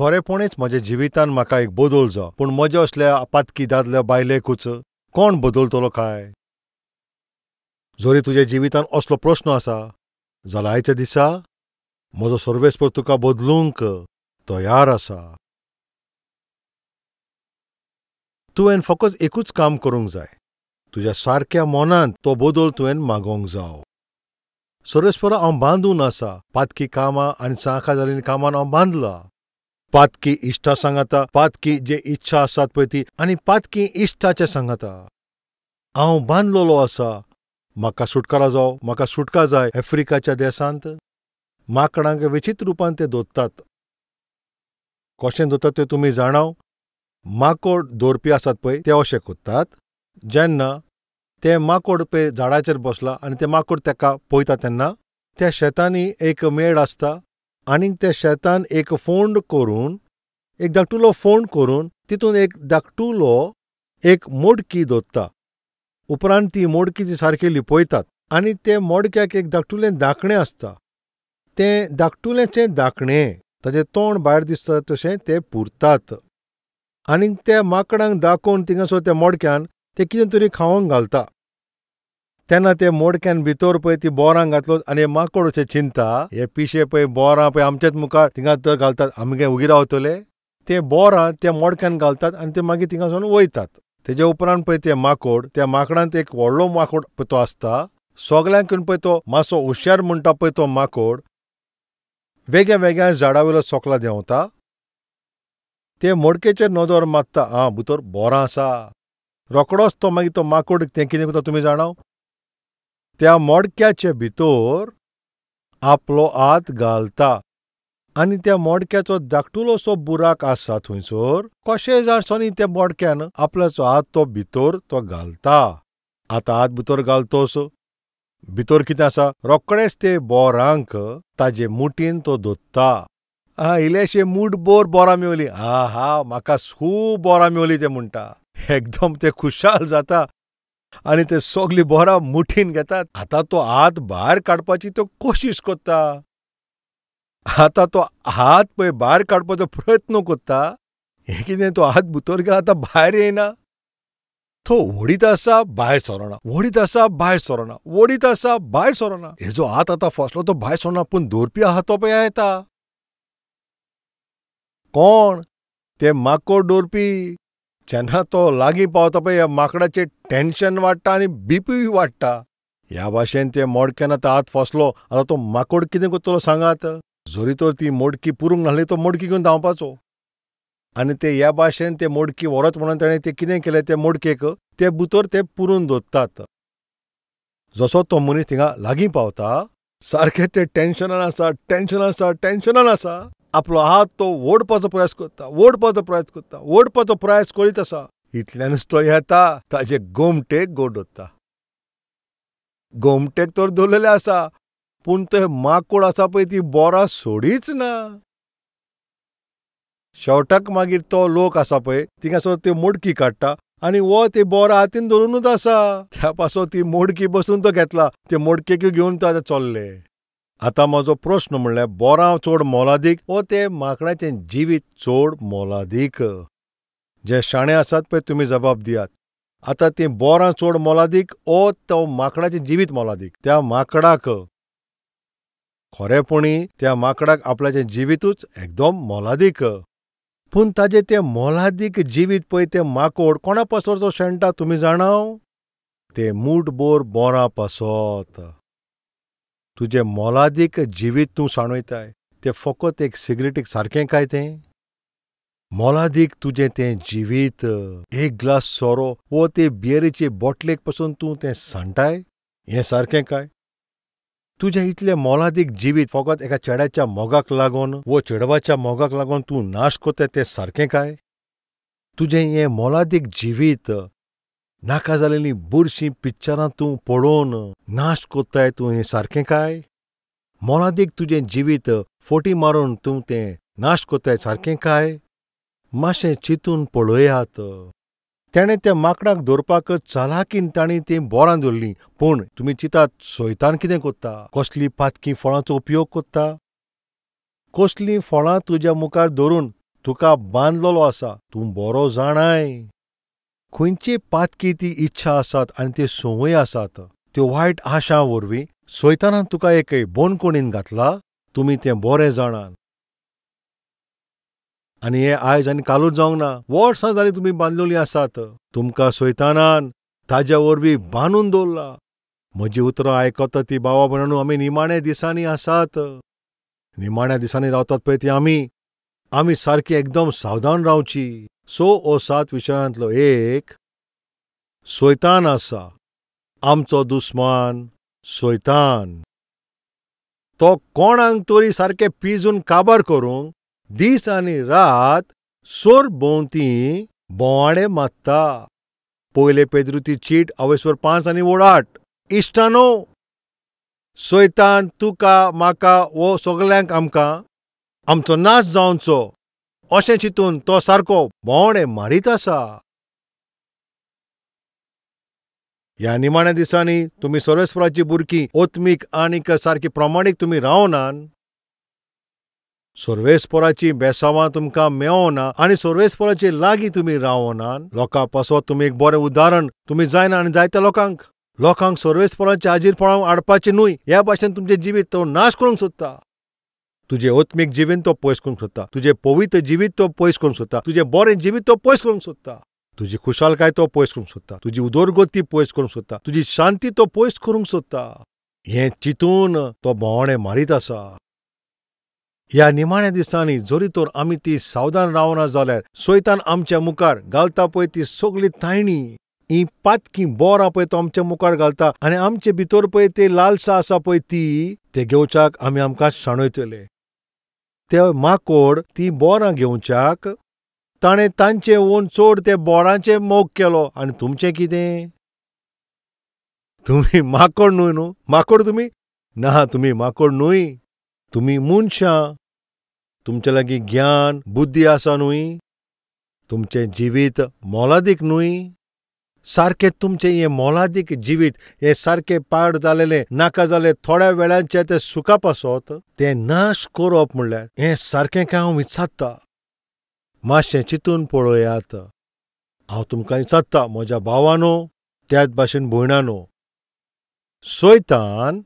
खरेपणीच म्हज्या जिवितान म्हाका एक बदल जाव, पूण म्हज्या असल्या पातकी दादल्या बायलेकूच कोण बदलतलो काय? जरी तुज्या जिवितान असलो प्रस्न आसा जाल्यार आयच्या दिसा म्हजो सर्वेस्पर तुका बदलूंक तयार आसा. तुवें फकत एकूच काम करूंक जाय, तुज्या सारक्या मनांत तो बदल तुवें मागोवंक जाव. सर्वेस्परा हांव बांदून आसा, पातकी कामां आनी चाखा जाल्लीं कामान हांव बांदला. पातकी इश्टा सांगाता, पातकी जे इच्छा आसात पळय ती आनी पातकी इश्टाचे सांगाता हांव बांदलेलो आसा. म्हाका सुटकारा जाव, म्हाका सुटका जाय. आफ्रिकाच्या देशांत माकडांक विचित्र रुपान ते दोत्तात. कशें दोतात ते तुमी जाणाव? माकोड दवरपी आसात पळय ते अशें कोत्तात, जेन्ना ते माकोड पळय झाडाचेर बसला आनी ते माकोड ताका पळयता तेन्ना त्या शेतांनी एक मेड आसता आनी त्या शेतान एक फोंड करून, एक धाकटुलो फोंड करून तितून एक धाकटुलो एक मोडकी दवरता. उपरांत ती मोडकी ती सारकी लिपयतात आनी ते मोडक्याक एक धाकटुलें धाकणें आसता. तें धाकटुलेंचें धाकणें ताजें तोंड भायर दिसता तशें ते पुरतात आनी त्या माकडांक दाखोवन थिंगासर त्या मोडक्यान ते कितें तरी खावंक घालता. तेन्ना ते मोडक्यान भितर पळय ती बोरां घातलो आनी माकोड अशें चिंता, हे पिशे पळय बोरां पळय आमच्याच मुखार थिंगा तर घालतात, आमी काय उगी रावतले? ते बोरां त्या मोडक्यान घालतात आनी ते मागीर थिंगासून वयतात. तेजे उपरांत पळय ते माकोड, त्या माकडांत एक व्हडलो माकोड पळय तो आसता, सगल्यांक पळय तो मातसो हुशार म्हणटा पळय तो माकोड वेगळ्या वेगळ्या झाडा वयलो सोकला देंवता, ते मोडकेचेर नदर मारता, आं भितर बोरां आसा. रोकडोच तो मागीर तो माकोड तें कितें करता तुमी जाणाव? त्या मोडक्याचे भितर आपलो हात घालता आनी त्या मोडक्याचो धाकटुलोसो बुराक आसा थंयसर, कशें जाणसोनी त्या मोडक्यान आपल्याचो हात तो भितर तो घालता. आतां हात भितर घालतोस, भितर कितें आसा? रोकडेच ते बोरांक ताजे मुठीन तो दोत्ता. आं इल्लेशे मूठ बोर बोरां मेवली, आ हा म्हाका खूब बोरां मेवली ते म्हणटा. एकदम ते खुशाल जाता आनी ते सगळीं बोरां मुठीन घेतात. आतां तो हात भायर काडपाची तो कोशिश करता. आतां तो हात पळय भायर काडपाचो प्रयत्न करता. हें कितें, तो हात भितर गेला आतां भायर येयना. तो ओडीत आसा भायर सरना, ओडीत आसा भायर सरना, ओडीत आसा भायर सरना. हेजो हात आतां फसलो तो भायर सरना, पूण दवरपी आहा तो पळय येता. कोण? ते माकोड दवरपी. जेन्ना तो लागीं पावता पळय ह्या माकडाचें टेन्शन वाडटा आनी बीपीय वाडटा. ह्या भाशेन ते मोडक्यान आतां हात फसलो. आतां तो माकोड कितें करतलो सांगात? जरी तर ती मोडकी पुरूंक नासली तो मोडकी घेवन धांवपाचो. आनी ते ह्या भाशेन ते मोडकी व्हरत म्हणून ताणें तें कितें केलें, ते मोडकेक ते भितर ते पुरून दवरतात. जसो तो मनीस थिंगा लागीं पावता सारकें ते टेन्शनान आसा, टेन्शनान आसा, टेन्शनान आसा. आपलो हात तो ओडपाचो प्रयास करता, ओडपाचो प्रयास करता, ओडपाचो प्रयास करीत आसा. इतल्यानूच तो येता, ताजे गोमटेक गोड दवरता. गोमटेक तर दवरलेलें आसा, पूण ते माकोड आसा पळय ती बोरां सोडीच ना. शेवटाक मागीर तो लोक आसा पळय थिंगासर त्यो मोडकी काडटा आनी वो ती बोरां हातीन धरुनूच आसा. त्या पासो ती मोडकी बसून तो घेतला, ते मोडकेक घेवन तो आतां चल्ले. आतां म्हजो प्रस्न म्हणल्यार बोरां चड मोलादीक वो ते माकडाचें जिवीत चड मोलादीक? जे शाणे आसात पळय तुमी जबाब दियात. आतां तीं बोरां चड मोलादीक वो तो माकडाचें जिवीत मोलादीक? त्या माकडाक खरेपणी त्या माकडाक आपल्याचें जिवितूच एकदम मोलादीक, पूण ताजें तें मोलादीक जिवीत पळय तें माकोड कोणा पासत तो शेणटा तुमी जाणाव? ते मूठभर बोरां पासत. तुजें मोलादीक जिवीत तूं सांडवयताय तें फकत एक सिगरेटीक सारकें काय? तें मोलादीक तुजें तें जिवीत, एक ग्लास सोरो वो ते बियरीचे बोटलेक पसून तूं तें सांडटाय, हें सारकें काय? तुजें इतलें मोलादीक जिवीत फकत एका चेड्याच्या मोगाक लागून वो चेडवाच्या मोगाक लागून तूं नाश करता तें सारकें काय? तुजें हें मोलादीक जिवीत नाका जालेलीं बुरशीं पिक्चरां तूं पळोवन नाश करताय तूं, हें सारकें काय? मोलादीक तुजें जिवीत फोटी मारून तूं तें नाश करताय सारकें काय? मातशें चिंतून पळयात. तेणें त्या माकडाक दवरपाक चालाकीन तांणी तीं बोरां दवरलीं, पूण तुमी चिंतात सैतान कितें करता? कसलीं पातकी फळांचो उपयोग करता? कसलीं फळां तुज्या मुखार धरून तुका बांदलेलो आसा, तूं बरो जाणाय. खंयची पातकी ती इच्छा आसात आनी त्यो संवय आसात, त्यो वायट आशा वरवीं सैतानान तुका एक बोनकोणीन घातला, तुमी तें बरें जाणात. आनी हें आयज आनी कालूच जावंक ना, वर्सां जालीं तुमी बांदलेलीं आसात. तुमकां सैतानान ताज्या वरवीं बांदून दवरला. म्हजीं उतरां आयकता ती भावा भयणांनो, आमी निमाण्या दिसांनी आसात. निमाण्या दिसांनी रावतात पळय ती आमी आमी सारकी एकदम सावधान रावची. 6 o 7 विशयांतलो एक सैतान आसा, आमचो दुस्मान सैतान. तो कोणाक तरी सारके पिजून काबार करूंक दीस आनी रात सोर भोंवती भोंवाडे मारता. पयले पेद्रुची चीट अवेस्वर 5 आनी 8. इश्टानो, सैतान तुका म्हाका वो सगल्यांक आमकां आमचो नाश जावचो अशें चिंतून तो सारको भोंवडे मारीत आसा. ह्या निमाण्या दिसांनी तुमी सर्वेस्पराची भुरगीं ओत्मीक आनीक सारकी प्रमाणीक तुमी रावनात, सर्वेस्पराची बेसांवां तुमकां मेवना आनी सर्वेस्पराचे लागीं तुमी रावनात. लोकां पासत तुमी एक बरें उदाहरण तुमी जायना आनी जायत्या लोकांक लोकांक सर्वेस्पराचे हाजीरपणाक हाडपाचें न्हय ह्या भाशेन तुमचें जिवीत तो नाश करूंक सोदता. तुजें आत्मीक जिवीत तो पयस करूंक सोदता, तुजें पवित्र जिवीत तो पयस करूंक सोदता, तुजें बरें जिवीत तो पयस करूंक सोदता, तुजी खुशालकाय तो पयस करूंक सोदता, तुजी उदरगती पयस करूंक सोदता, तुजी शांती तो पयस करूंक सोदता. हें चिंतून तो भोंवडे मारीत आसा. ह्या निमाण्या दिसांनी जरी तर आमी ती सावधान रावना जाल्यार सैतान आमच्या मुखार घालता पळय ती सगळी तायणी, ही पातकी बोरां पळय तो आमच्या मुखार घालता आनी आमचे भितर पळय ते लालसा आसा पळय ती ते घेवच्याक आमी आमकां शाणयतले. ते माकोड ती बोरां घेवच्याक ताणें तांचे वोन चड ते बोरांचे मोग केलो. आनी तुमचें कितें? तुमी माकोड न्हय न्हू? माकोड तुमी ना, तुमी माकोड न्हय, तुमी मनशां. तुमचे लागीं ज्ञान बुद्धी आसा न्हय, तुमचें जिवीत मोलादीक न्हय. सारकें तुमचें हें मोलादीक जिवीत हें सारकें पाड जालेलें नाका जालें थोड्या वेळांचें तें सुखा पासत तें नाश करप म्हणल्यार हें सारकें काय हांव विचारता. मातशें चिंतून पळयात. हांव तुमकां विचारता म्हज्या भावानो, त्याच भाशेन भयणानो, सैतान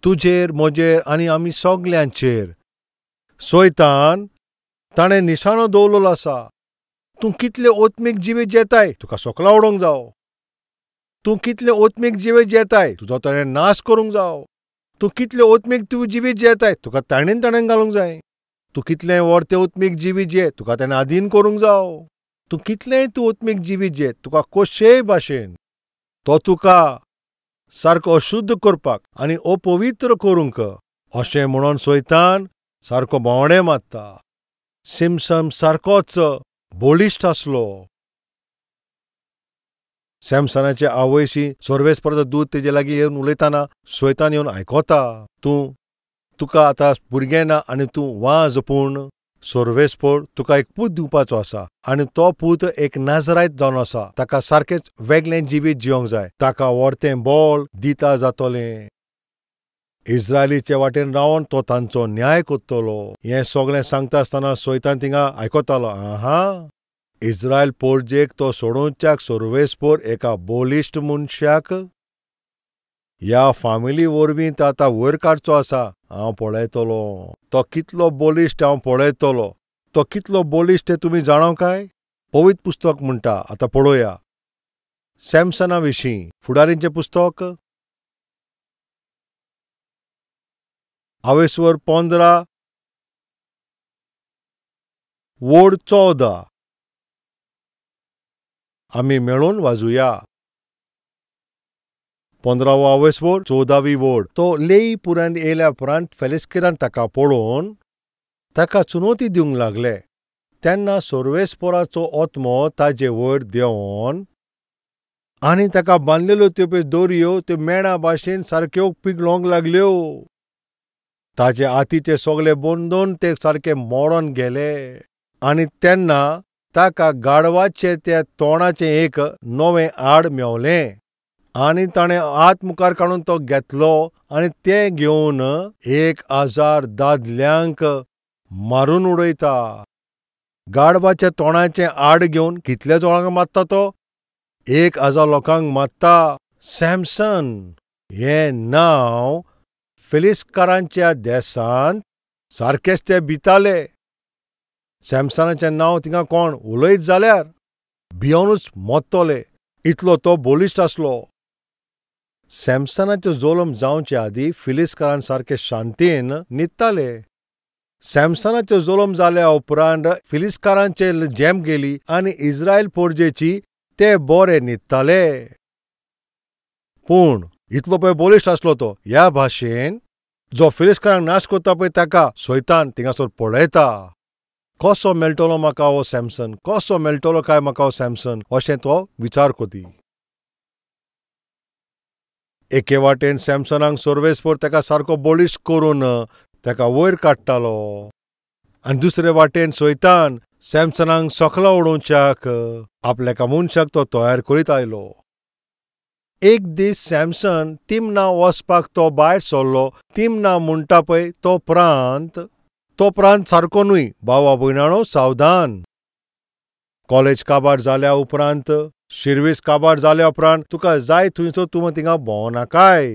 तुजेर म्हजेर आनी आमी सगल्यांचेर सैतान ताणें निशाणो दवरलेलो आसा. तूं कितलें ओत्मीक जिवीत जेताय तुका सोकला उडोवंक जावो, तूं कितलें ओत्मीक जिवीत जेताय तुजो ताणें नाश करूंक जावो, तूं कितलें ओत्मीक तूं जिवीत जेताय तुका ताणेन ताणेन घालूंक जाय, तूं कितलें वर्तें ओत्मीक जिवीत जे तुका ताणें आदीन करूंक जावो, तूं कितलेंय तूं ओत्मीक जिवीत जे तुका कशेय भाशेन तो तुका सारको अशुद्ध करपाक आनी अपवित्र करूंक अशें म्हणून सैतान सारको भोंवडे मारता. सिमसम सारकोच बळिश्ट आसलो. सॅमसनाचे आवयशी सर्वेस्पराचो दूत तेजे लागीं येवन उलयतना सैतान येवन आयकता, तूं तुका आतां भुरगें ना आनी तूं वाज, पूण सर्वेस्पर तुका एक पूत दिवपाचो आसा आनी तो पूत एक नाजरायत जावन आसा, ताका सारकेंच वेगळें जिवीत जिवंक जाय, ताका वर्तें बळ दिता जातलें, इस्रायलीचे वाटेन रावन तो तांचो न्याय करतलो. हें सगळें सांगता आसतना सैतान थिंगा आयकतालो. आहा, इस्रायल पोरजेक तो सोडोवच्याक सर्वेस्पर एका बळिश्ट मनशाक ह्या फामिली वरवीं तो आतां वयर काडचो आसा. हांव पळयतलो तो कितलो बळिश्ट, हांव पळयतलो तो कितलो बळिश्ट तें तुमी जाणा काय? पवित्र पुस्तक म्हणटा. आतां पळोवया सॅमसना विशीं फुडारींचें पुस्तक आवेस्वर 15 वोड 14. आमी मेळून वाजुया. 15वो आवेस्वर 14वी वोड. तो लेई पुरांत येयल्या उपरांत फेलिस्किरान ताका पळोवन ताका चुनवती दिवंक लागले. तेन्ना सर्वेस्पराचो आत्मो ताजे वयर देंवोन आनी ताका बांदलेल्यो त्यो पळय दोरयो त्यो मेणा भाशेन सारक्यो पिगलोंक लागल्यो. ताजे हातीचे सगळे बंदून ते सारके मोडोन गेले. आनी तेन्ना ताका गाढवाचे त्या तोंडाचें एक नवें आड मेवलें आनी ताणें हात मुखार काडून तो घेतलो आनी तें घेवन 1000 दादल्यांक मारून उडयता. गाडवाच्या तोंडाचें आड घेवन कितल्या जोणांक मारता तो? 1000 लोकांक मारता. सॅमसन हें नांव फिलिस्कारांच्या देसांत सारकेच ते भिताले. सॅमसनाचें नांव थिंगा कोण उलयत जाल्यार भियोनूच मोत्तले, इतलो तो बळिश्ट आसलो. सॅमसनाचो जल्म जावचे आदीं फिलिस्कारान सारके शांतीन न्हिदताले. सॅमसनाचो जल्म जाल्या उपरांत फिलिस्कारांचे झेम गेली आनी इस्रायल पोरजेची ते बरे न्हिदताले. पूण इतलो पळय बळिश्ट आसलो तो. ह्या भाशेन जो फिलिस्कारांक नाश करता पळय ताका सैतान थिंगासर पळयता, कसो मेळटलो म्हाका हो सॅमसन, कसो मेळटलो काय म्हाका हो सॅमसन, अशें तो विचार कोती. एके वाटेन सॅमसनाक सर्वेस्पर ताका सारको बळिश्ट करून ताका वयर काडटालो आनी दुसरे वाटेन सैतान सॅमसनाक सकला उडोवच्याक आपल्या एका मनशाक तो तयार करीत आयलो. एक दीस सॅमसन तिमना वचपाक तो भायर सरलो. तिमना म्हणटा पळय तो प्रांत, तो प्रांत सारको न्हय. भावा भयणांनो सावधान. कॉलेज काबार जाल्या उपरांत, शिर्वीस काबार जाल्या उपरांत तुका जाय थंयसर तूं थिंगा भोंवनाकाय,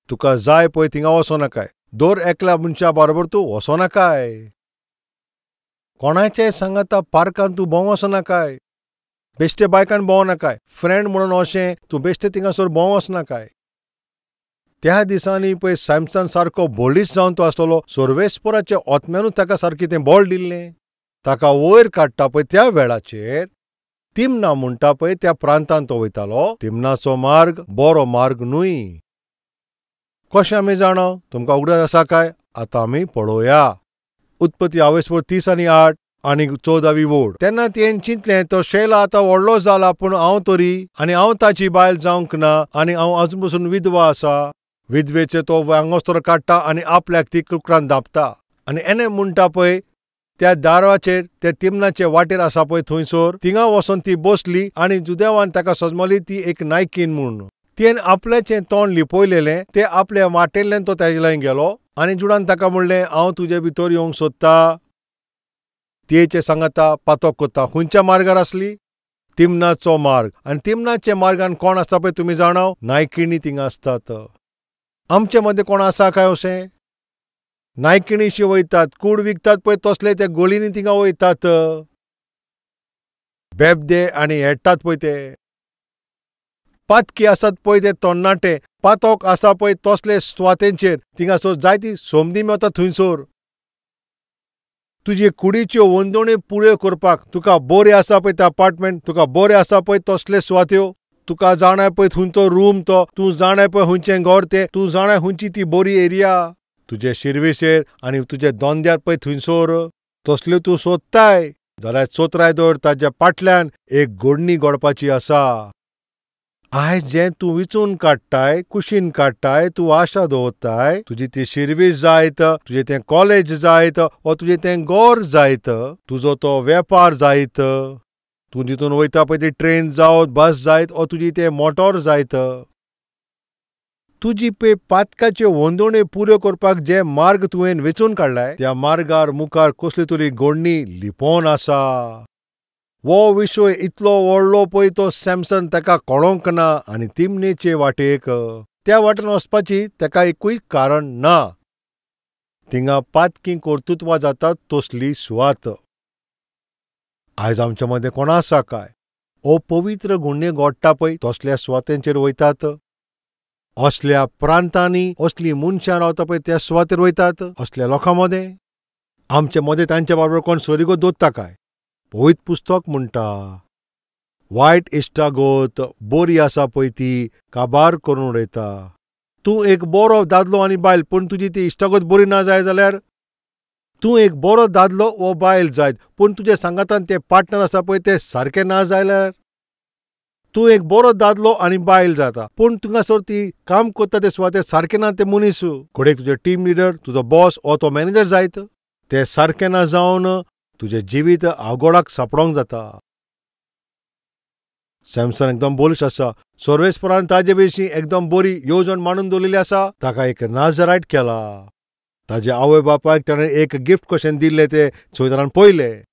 तुका जाय पळय थिंगा वचोनाकाय, दर एकल्या मनशा बरोबर तूं वचोनाकाय, कोणाचेय सांगाता पार्कान तूं भोंवंक वचोनाकाय, बेश्टे बायकान भोंवनाकाय, फ्रेंड म्हणून अशें तूं बेश्टे थिंगासर भोंवंक वचनाकाय. त्या दिसांनी पळय सॅमसन सारको बळिश्ट जावन तो आसतलो. सर्वेस्पराच्या ओतम्यानूच ताका सारकें तें बळ दिल्लें. ताका वयर काडटा पळय त्या वेळाचेर तिमना म्हणटा पळय त्या प्रांतांत तो वयतालो. तिमनाचो मार्ग बरो मार्ग न्हय. कशें आमी जाणा? तुमकां उगडास आसा काय? आतां आमी पळोवया. उत्पत्ती आवयस्पर 30:8 आनी 14 वोड. तेन्ना तेणें चिंतलें, तो शेला आतां व्हडलो जाला, पूण हांव तरी आनी हांव ताची बायल जावंक ना आनी हांव अजून पसून विधवा आसा. विधवेचें तो आंगोस्तर काडटा आनी आपल्याक ती कुकरान धांपता. आनी एने म्हणटा पळय त्या दाराचेर, त्या तिमनाचे वाटेर आसा पळय थंयसर थिंगा वचोन ती बसली आनी जुदेवान ताका सजमली ती एक नायकीन म्हूण. तिणें आपल्याचें तोंड लिपयलेलें, ते आपल्या वाटेंतल्यान तो ताजे लागीं गेलो आनी जुडान ताका म्हणलें, हांव तुजे भितर येवंक सोदता. तियेचे सांगाता पातोक कोत्ता. खंयच्या मार्गार आसली? तिमनाचो मार्ग. आनी तिमनाच्या मार्गान कोण आसता पळय तुमी जाणा? नायकिणी थिंगा आसतात. आमचे मदें कोण आसा काय अशें? नायकिणीशी वयतात, कूड विकतात पळय तसले ते गोळींनी थिंगा वयतात, बेबदे आनी हेडटात पळय ते. पातकी आसात पळय ते तरणाटे, पातोक आसा पळय तसले सुवातेंचेर थिंगासर जायती सोमदी मेवता थंयसर. तुजे कुडीच्यो वंदोण्यो पुऱ्यो करपाक तुका बरें आसा पळय तें अपार्टमेंट, तुका बरें आसा पळय तसले सुवात्यो, तुका जाणाय पळय खंयचो रूम तो, तूं जाणाय पळय खंयचें घर तें, तूं जाणाय खंयची ती बरी एरिया, तुजे शिर्विसेर आनी तुजे दोंद्यार पळय थंयसर तसल्यो तूं सोदताय जाल्यार चोत्राय दवर, ताज्या फाटल्यान एक गोडणी घडपाची आसा. आयज जें तूं विचून काडटाय, कुशीन काडटाय, तूं आशा दवरताय, तुजी ती शिर्वीस जायत, तुजें तें कॉलेज जायत, वो तुजें तें घर जायत, तुजो तो वेपार जायत, तूं जितून वयता पळय ती ट्रेन जावं बस जायत, वो तुजी तें मोटोर जायत, तुजी पळय पातकाच्यो वंदोण्यो पुऱ्यो करपाक जे मार्ग तुवें वेंचून काडलाय त्या मार्गार मुखार कसली तरी गोडणी लिपोवन आसा. हो विशय इतलो व्हडलो पळय तो सॅमसन ताका कळोंक ना आनी तिमनेचे वाटेक त्या वाटेन वचपाची ताका एकूय कारण ना. थिंगा पातकी कर्तृत्वां जातात तसली सुवात. आयज आमच्या मदें कोण आसा काय? अपवित्र गुण्णे घडटा पळय तसल्या सुवातेंचेर वयतात, असल्या प्रांतांनी असलीं मनशां रावता पळय त्या सुवातेर वयतात, असल्या लोकां मदें. आमचे मदें तांचे बरोबर कोण सोरिगो दवरता काय? पवित्र पुस्तक म्हणटा, वायट इश्टागत बरी आसा पळय ती काबार करून उडयता. तूं एक बरो दादलो आनी बायल, पूण तुजी ती इश्टागत बरी ना जाय जाल्यार, तूं एक बरो दादलो वो बायल जायत, पूण तुजे सांगातान ते पार्टनर आसा पळय ते सारके ना जाल्यार, तूं एक बरो दादलो आनी बायल जाता, पूण तुंगासर ती काम करता ते सुवातेर सारके ना ते मनीस, घडयेक तुजे टीम लिडर, तुजो बॉस वो तो मॅनेजर जायत, ते सारके ना जावन तुजें जिवीत आवगोडाक सापडोंक जाता. सॅमसन एकदम बळिश्ट आसा. सर्वेस्परान ताजे विशीं एकदम बरी येवजण मांडून दवरिल्ली आसा. ताका एक नाजरायट केला. ताजे आवय बापायक ताणें एक गिफ्ट कशें दिल्लें तें सैतानान पळयलें.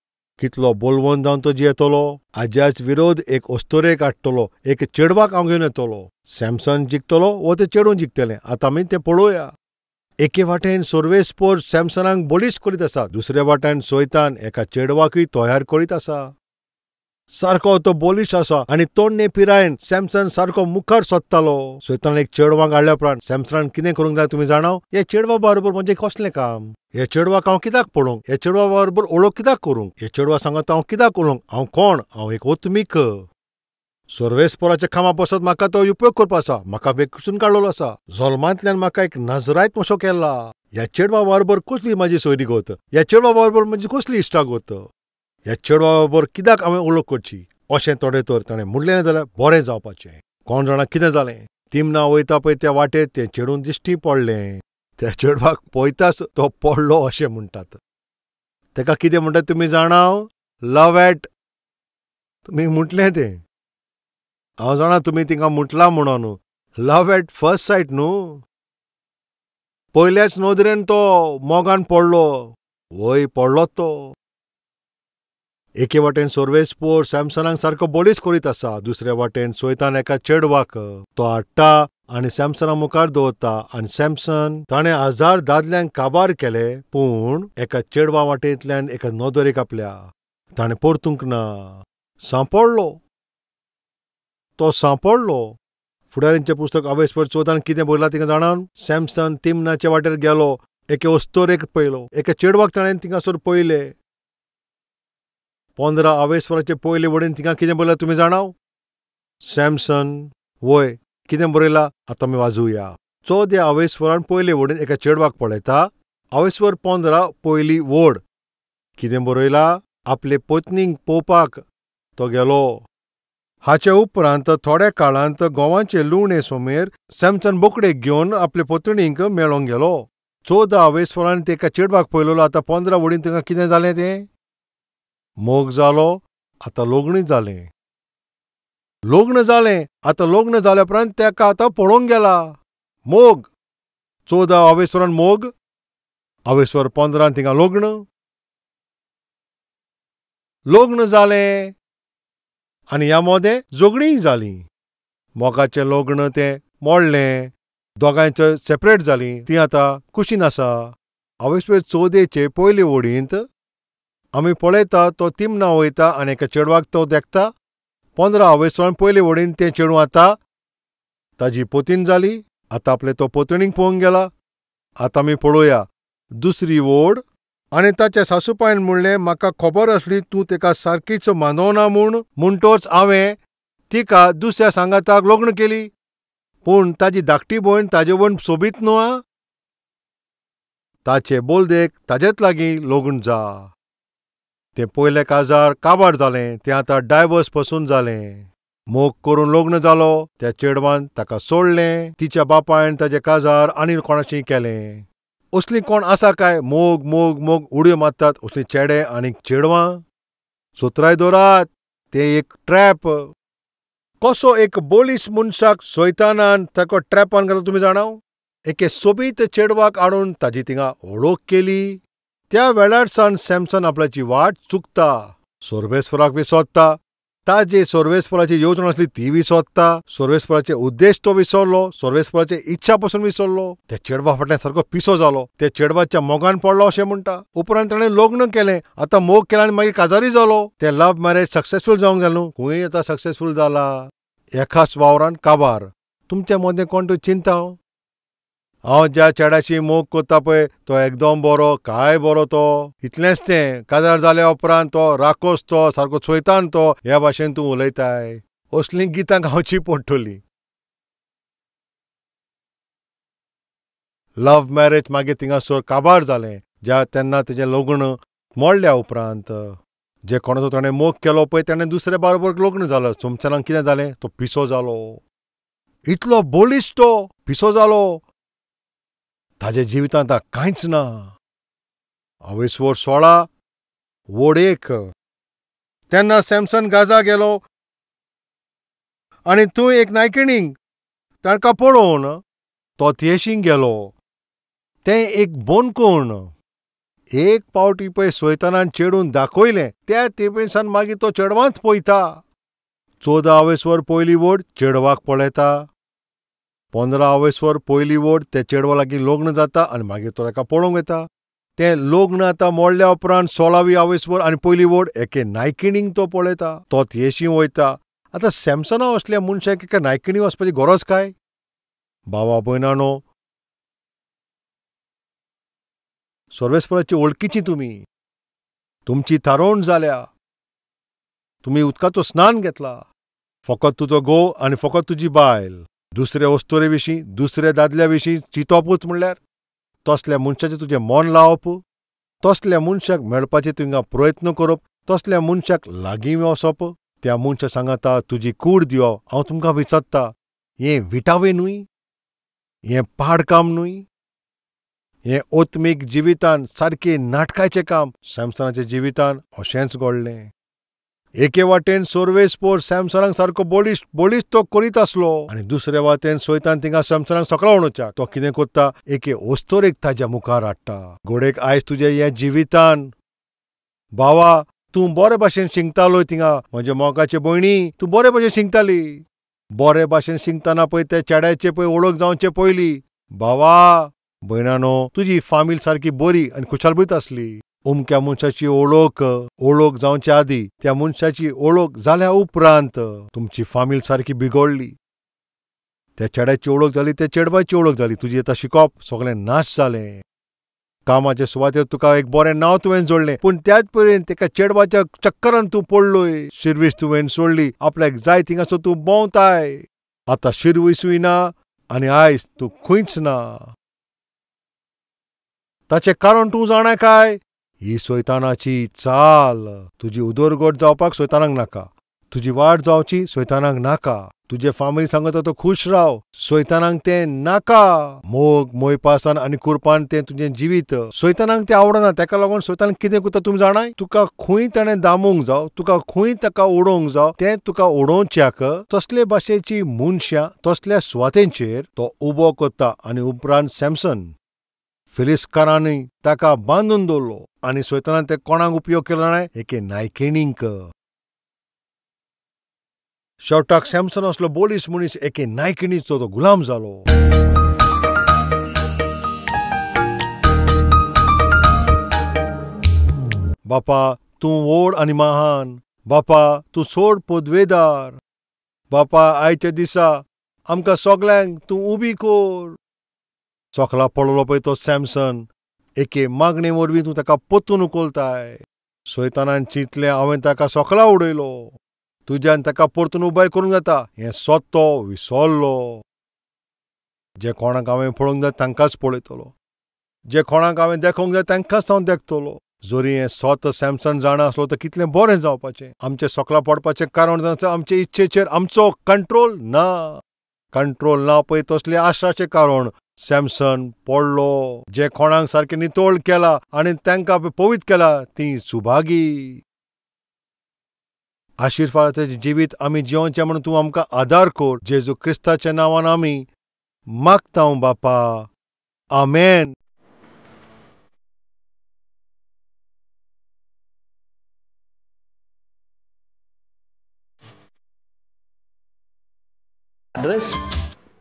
कितलो बोलवंत जावन तो जियेतलो. आज्याच विरोध एक अस्तोरेक हाडटलो, एक चेडवाक हांव घेवन येतलो. सॅमसन जिखतलो वो तें चेडूं जिखतलें, आतां आमी तें पळोवया. एके वाटेन सर्वेस्पोर सॅमसनाक बळिश्ट करीत आसा, दुसरे वाटेन सोयतान एका चेडवाकूय तयार करीत आसा. सारको तो बळिश्ट आसा आनी तोडणे पिरायेन सॅमसन सारको मुखार सोदतालो. सोयतान एक चेडवाक हाडल्या उपरांत सॅमसनान कितें करूंक जाय तुमी जाणाव? हे चेडवा बरोबर म्हणजे कसलें काम? हे चेडवाक हांव कित्याक पळोवंक? हे चेडवा बरोबर ओळख कित्याक करूंक? हे चेडवा सांगता हांव कित्याक उलोवंक? हांव कोण? हांव एक ओतमीक. सर्वेस्पोराच्या कामा पसत म्हाका तो उपयोग करपा आसा. म्हाका वेंचून काडलेलो आसा. जल्मांतल्यान म्हाका एक नजरायत मसो केला. ह्या चेडवा बरोबर कसली म्हाजी सोयरीगत? ह्या चेडवा बरोबर म्हजी कसली इश्टागत? ह्या चेडवा बरोबर कित्याक हांवें ओळख करची? अशें थोडें तर ताणें म्हणलें जाल्यार बरें जावपाचें. कोण जाणा कितें जालें. तिमना वयता पळय त्या वाटेर तें चेडूं दिश्टी पडलें. त्या चेडवाक पळयताच तो पडलो अशें म्हणटात. ताका कितें म्हणटात तुमी जाणाव? Love at. तुमी म्हटलें तें. हांव जाणा तुमी तिका म्हटलां म्हणून. लव एट फर्स्ट सायट न्हू. पयल्याच नदरेन तो मोगान पडलो. वय पडलोच तो. एके वाटेन सर्वेस्पोर सॅमसनाक सारको बळिश्ट करीत आसा, दुसरे वाटेन सोयतान एका चेडवाक तो हाडटा आनी सॅमसना मुखार दवरता. आनी सॅमसन ताणें 1000 दादल्यांक काबार केले, पूण एका चेडवा वाटेंतल्यान एका नदरेक आपल्या ताणें परतूंक ना. सांपडलो तो, सांपडलो. फुडाऱ्यांचें पुस्तक अवेस्पर 14 कितें बरयलां तिका जाणान? सॅमसन तिमनाच्या वाटेर गेलो, एके अस्तोरेक पळयलो, एका चेडवाक ताणें थिंगासर पळयलें. 15 अवेस्पराचे पयले वडीन तिका कितें बरयलां तुमी जाणाव? सॅमसन वय कितें बरयलां आतां आमी वाजोवया. 14 अवेस्परान पयले वडीन एका चेडवाक पळयता. अवेस्पर 15 पयली वड कितें बरयलां? आपले पत्नीक पळोवपाक तो गेलो. हाचे उपरांत थोड्या काळांत गोवाचे लुवणे सोमेर सॅमसन बोकडेक घेवन आपले पत्नीक मेळोंक गेलो. 14 अवेस्परान तेका चेडवाक पळयलो. आतां 15 वडीन तिका कितें जालें तें? मोग जालो. आतां लग्न जालें. लग्न जालें. आतां लग्न जाल्या उपरांत तेका आतां पळोवंक गेला. मोग. 14 अवेस्परान मोग, अवेस्पर 15 थिंगा लग्न. लग्न जालें आनी ह्या मोदें झगडींय जालीं. मोगाचें लग्न तें मोडलें. दोगांयचो सेपरेट जालीं. तीं आतां कुशीन आसा. अवेस्पर 14 पयले वडींत आमी पळयता तो तिमना वयता आनी एका चेडवाक तो देखता. 15 अवेस्परान पयले वडीन तें चेडूं आतां ताजी पोतीन जाली. आतां आपले तो पोतणीक पळोवंक गेला. आतां आमी पळोवया दुसरी वोड. आनी ताच्या सासूपायन म्हणलें, म्हाका खबर आसली तूं ताका सारकीच मानवना म्हूण, म्हणटोच हांवें तिका दुसऱ्या सांगाताक लग्न केली. पूण ताजी धाकटी भयण ताजे भयण सोबीत न्हू आं, ताचे बोलदेक ताजेच लागीं लग्न जा. तें पयलें काजार काबार जालें. तें आतां डायवर्स पसून जालें. मोग करून लग्न जालो. त्या चेडवान ताका सोडलें. तिच्या बापायन ताजें काजार आनी कोणाशी केलें. असलीं कोण आसा काय? मोग मोग मोग उडयो मारतात असलीं चेडे आनी चेडवां. सोत्राय दवरात, तें एक ट्रॅप. कसो एक बळिश्ट मनशाक सोयतानान ताका ट्रॅपान घालो तुमी जाणाव? एके सोबीत चेडवाक हाडून ताजी थिंगा ओळख केली. त्या वेळार सावन सॅमसन आपल्याची वाट चुकता. सर्वेस्पराक विसरता. ताजे सर्वेस्पराची येवजण आसली ती विसरता. सर्वेस्पराचे उद्देश तो विसरलो. सर्वेस्पराचे इच्छा पसून विसरलो. त्या चेडवा फाटल्यान सारको पिसो जालो. त्या चेडवाच्या मोगान पडलो अशें म्हणटा. उपरांत ताणें लग्न केलें. आतां मोग केला आनी मागीर काजारूय जालो. तें लव मॅरेज सक्सेसफूल जावंक जाय न्हू. खंय आतां सक्सेसफूल जाला? एकाच वावरान काबार. तुमच्या मदें कोण तूं चिंता? हांव ज्या चेड्याशी मोग करता पळय तो एकदम बरो, काय बरो तो. इतलेंच तें. काजार जाल्या उपरांत तो राकोस, तो सारको चोयतान तो, ह्या भाशेन तूं उलयताय. असलीं गितां गावचीं पडटलीं. लव मॅरेज मागीर थिंगासर काबार जालें. ज्या तेन्ना तेजें लग्न मोडल्या उपरांत जे कोणाचो ताणें मोग केलो पळय ताणें दुसरे बरोबर लग्न जालो. सॅमसनाक कितें जालें? तो पिसो जालो. इतलो बळिश्ट तो पिसो जालो. ताज्या जिवितांत कांयच ना. अवेस्वर 16 वोड 1. तेन्ना सॅमसन गाजा गेलो आनी थंय एक नायकिणीक तांकां पळोवन तो थेशींक गेलो. तें एक बोनकोण. एक पावटी पळय सोयतानान चेडून दाखयलें, त्या तेपेनसान मागीर तो चेडवांत पळयता. 14 आवेस्वर पयली वोड चेडवाक पळयता, 15 आवेस्वर पयली वोड त्या चेडवा लागीं लग्न जाता आनी मागीर तो ताका पळोवंक येता. तें लग्न आतां मोडल्या उपरांत 16वी आवेस्वर आनी पयली वोड एके नायकिणींक तो पळयता, तो थंयशी वयता. आतां सॅमसना असल्या मनशाक एका नायकिणी वचपाची गरज काय? भावा भयणानो, सर्वेस्पराची वळखीची तुमी, तुमची थारोवण जाल्या, तुमी उदकाचो स्नान घेतला. फकत तुजो घोव आनी फकत तुजी बायल, दुसरे वस्तुरे विशीं दुसऱ्या दादल्या विशीं चिंतपूच म्हणल्यार तसल्या मनशाचें तुजें मन लावप, तसल्या मनशाक मेळपाचें तुंगा प्रयत्न करप, तसल्या मनशाक लागीं वचप, त्या मनशा सांगाता तुजी कूड दिवप. हांव तुमकां विचारता, हें विटावें न्हय? हें पाड काम न्हय? हें ओत्मीक जिवितान सारकें नाटकाचें काम. सॅमसनाच्या जिवितान अशेंच घडलें. एके वाटेन सर्वेस्पोर सॅमसनाक सारको बळिश्ट बळिश्ट तो करीत आसलो आनी दुसरे वाटेन सोयतान थिंगा सॅमसनाक सकला उडोवच्याक तो कितें करता, एके ओस्तोरेक ताज्या मुखार हाडटा. घोडेक आयज तुज्या ह्या जिवितान भावा तूं बरे भाशेन शिंकतालो थिंगा, म्हज्या मोगाचे भयणी तूं बरे भाशेन शिंकताली. बरे भाशेन शिंकतना पळय त्या चेड्याचे पळय वळख जावचे पयलीं भावा भयणानो तुजी फामील सारकी बरी आनी खुशालभरीत आसली. अमक्या मनशाची ओळख ओळख जावचे आदी त्या मनशाची ओळख जाल्या उपरांत तुमची फामील सारकी बिगडली. त्या चेड्याची ओळख जाली, त्या चेडवाची ओळख जाली, तुजी आतां शिकप सगळें नाश जालें. कामाचे सुवातेर तुका एक बरें नांव तुवें जोडलें, पूण त्याच पर्यंत तेका चेडवाच्या चक्करान तूं पडलोय. शिरवीस तुवें सोडली, आपल्याक जाय थिंगासो तूं भोंवताय. आतां शिरवीसूय ना आनी आयज तूं खंयच ना. ताचें कारण तूं जाणा काय? ही सैतानाची चाल. तुजी उदरगत जावपाक सैतानाक नाका, तुजी वाड जावची सैतानाक नाका, तुजे फामिली सांगता तो खूश राव, सैतानाक तें नाका. मोग मोयपासान आनी कुरपान तें तुजें जिवीत सैतानाक तें आवडना. तेका लागून सैतान कितें करता तुमी जाणाय? तुका खंय ताणें दामूंक जाव, तुका खंय ताका उडोवंक जाव, तें तुका उडोवच्याक तसले भाशेची मनशां तसल्या सुवातेंचेर तो उबो करता. आनी उपरांत सॅमसन फिलिस्कारांनी ताका बांदून दवरलो आनी सैतानान ते कोणाक उपयोग केलो ना? एके नायकिणींक. शेवटाक सॅमसन असलो बोलीस मनीस एके नायकिणीचो तो गुलाम जालो. बापा तूं व्हड आनी महान, बापा तूं चड पदवेदार, बापा आयच्या दिसा आमकां सगल्यांक तूं उबी कर. सोकला पडलो पळय तो सॅमसन एके मागणे वरवीं तूं ताका परतून उखलताय. सैतानान चिंतलें हांवें ताका सोकला उडयलो, तुज्यान ताका परतून उबाय करूंक जाता. हें सत तो विसरलो. जे कोणाक हांवें पळोवंक जाय तांकांच पळयतलो, जे कोणाक हांवें देखोवंक जाय तांकांच हांव देखतलो. जरी हें सत सॅमसन जाणा आसलो तर कितलें बरें जावपाचें. आमचें सोकला पडपाचें कारण जावन आमचे इच्छेचेर आमचो कंट्रोल ना. कंट्रोल ना पळय तसलें आश्राचें कारण सॅमसन पडलो. जे कोणाक सारकें नितळ केला आनी तांकां पवित्र केला ती सुभागी. आशिर्वादाचें जिवीत आमी जियोवचें म्हणून तूं आमकां आदार कर. जेजू क्रिस्ताच्या नांवान आमी मागता बापा, आमेन. Address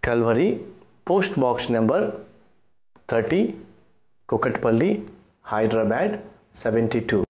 Calvary, post box number 30, Kukatpally, Hyderabad 72.